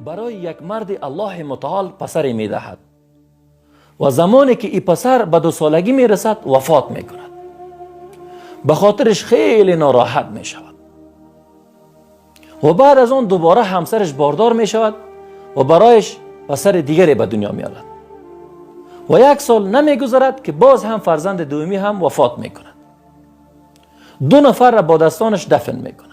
Барои як марди Аллоҳи мутаол писаре медиҳад ва замоне ки ин писар ба 2 солагӣ мерасад, вафот мекунад. Ба хотираш хеле нороҳат мешавад ва баъд аз он дубора ҳамсараш бордор мешавад ва барояш писари дигаре ба дунё меорад ва як сол намегузарад, ки боз ҳам фарзанди дуюмӣ ҳам вафот мекунад. Ду нафарра бо дастонаш дафн мекунад.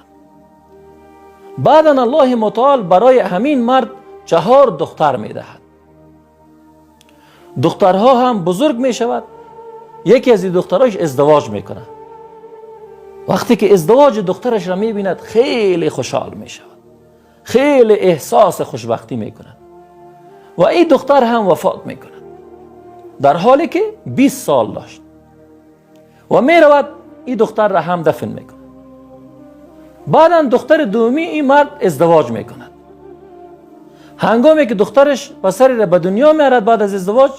Баъдан Аллоҳи мутаол барои ҳамин мард чаҳор духтар медиҳад. Духтарҳо ҳам бузург мешавад. Яке аз ин духтарош издивоҷ мекунад. Вақте ки издивоҷи духтарашро мебинад, хеле хушҳол мешавад, хеле эҳсоси хушбахтӣ мекунад ва ин духтар ҳам вафот мекунад, дар ҳоле ки 20 сол дошт, ва меравад, ин духтарро ҳам дафн мекунад. Баъдан духтари дуюми ин мард издивоҷ мекунад. Ҳангоме ки духтараш писареро ба дунё меорад баъд аз издивоҷ,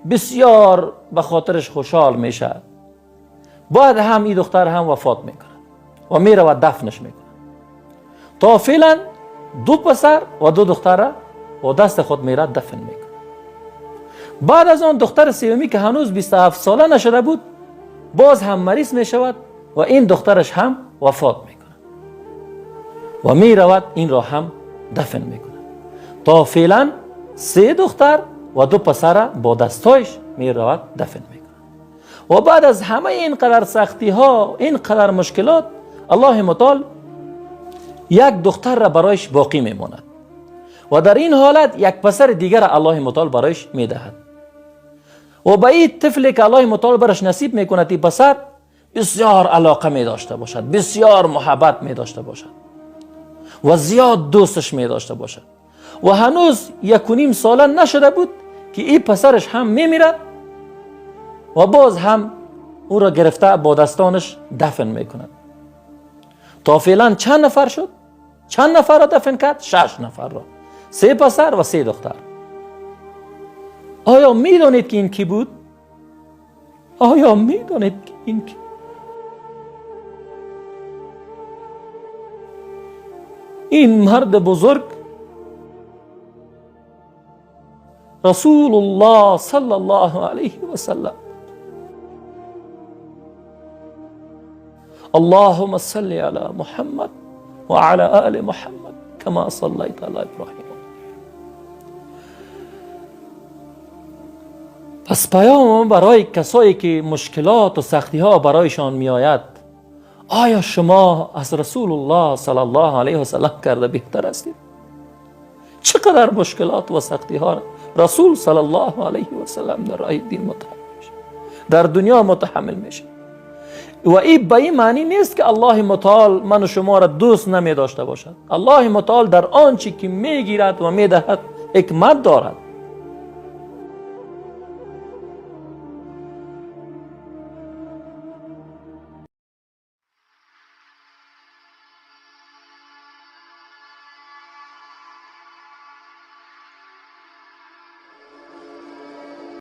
бисёр ба хотираш хушҳол мешавад. Баъд ҳам ин духтар ҳам вафот мекунад ва меравад, дафнаш мекунад. То феълан ду писар ва ду духтарра бо дасти худ мерад, дафн мекунад. Баъд аз он духтари сеюмӣ, ки ҳанӯз 27 сола нашуда буд, боз ҳам мариз мешавад ва ин духтараш ҳам вафот мекунад ва меравад, инро ҳам дафн мекунад. То феълан се духтар ва ду писара бо дастҳояш меравад, дафн мекунад. Ва баъд аз ҳамаи ин қадар сахтиҳо, ин қадар мушкилот, Аллоҳи мутаол як духтарра барояш боқӣ мемонад ва дар ин ҳолат як писари дигара Аллоҳи мутаол барояш медиҳад. Ва ба ин тифле ки Аллоҳи мутаол бараш насиб мекунад, ин писар бисёр алоқа медошта бошад, бисёр муҳаббат медошта бошад ва зиёд дӯсташ медошта бошад. Ва ҳанӯз 1.5 сола нашуда буд, ки ин писараш ҳам мемирад ва боз ҳам ӯро гирифта, бо дастонаш дафн мекунад. То феълан чанд нафар шуд? Чанд нафарро дафн кард? Шаш нафарро: се писар ва се духтар. Оё медонед, ки ин кӣ буд? Оё медонед, ки ин кӣ? Ин марди бузург Расулуллоҳ саллаллоҳу алайҳи васаллам. Аллоҳумма салли ала Муҳаммад ва ала оли Муҳаммад кама саллайта ала Иброҳим. Пас паём барои касое ки мушкилоту сахтиҳо барояшон меояд: оё шумо аз Расулуллоҳ саллаллоҳу алайҳи васаллам карда беҳтар ҳастед? Чӣ қадар мушкилот ва сахтиҳо расул саллаллоҳу алайҳи васаллам дар роҳи дин мутаҳаммил мешавад, дар дунё мутаҳаммил мешавад. Ва ин ба ин маънӣ нест, ки Аллоҳи мутаол ману шуморо дӯст намедошта бошад. Аллоҳи мутаол дар он чӣ ки мегирад ва медиҳад, ҳикмат дорад.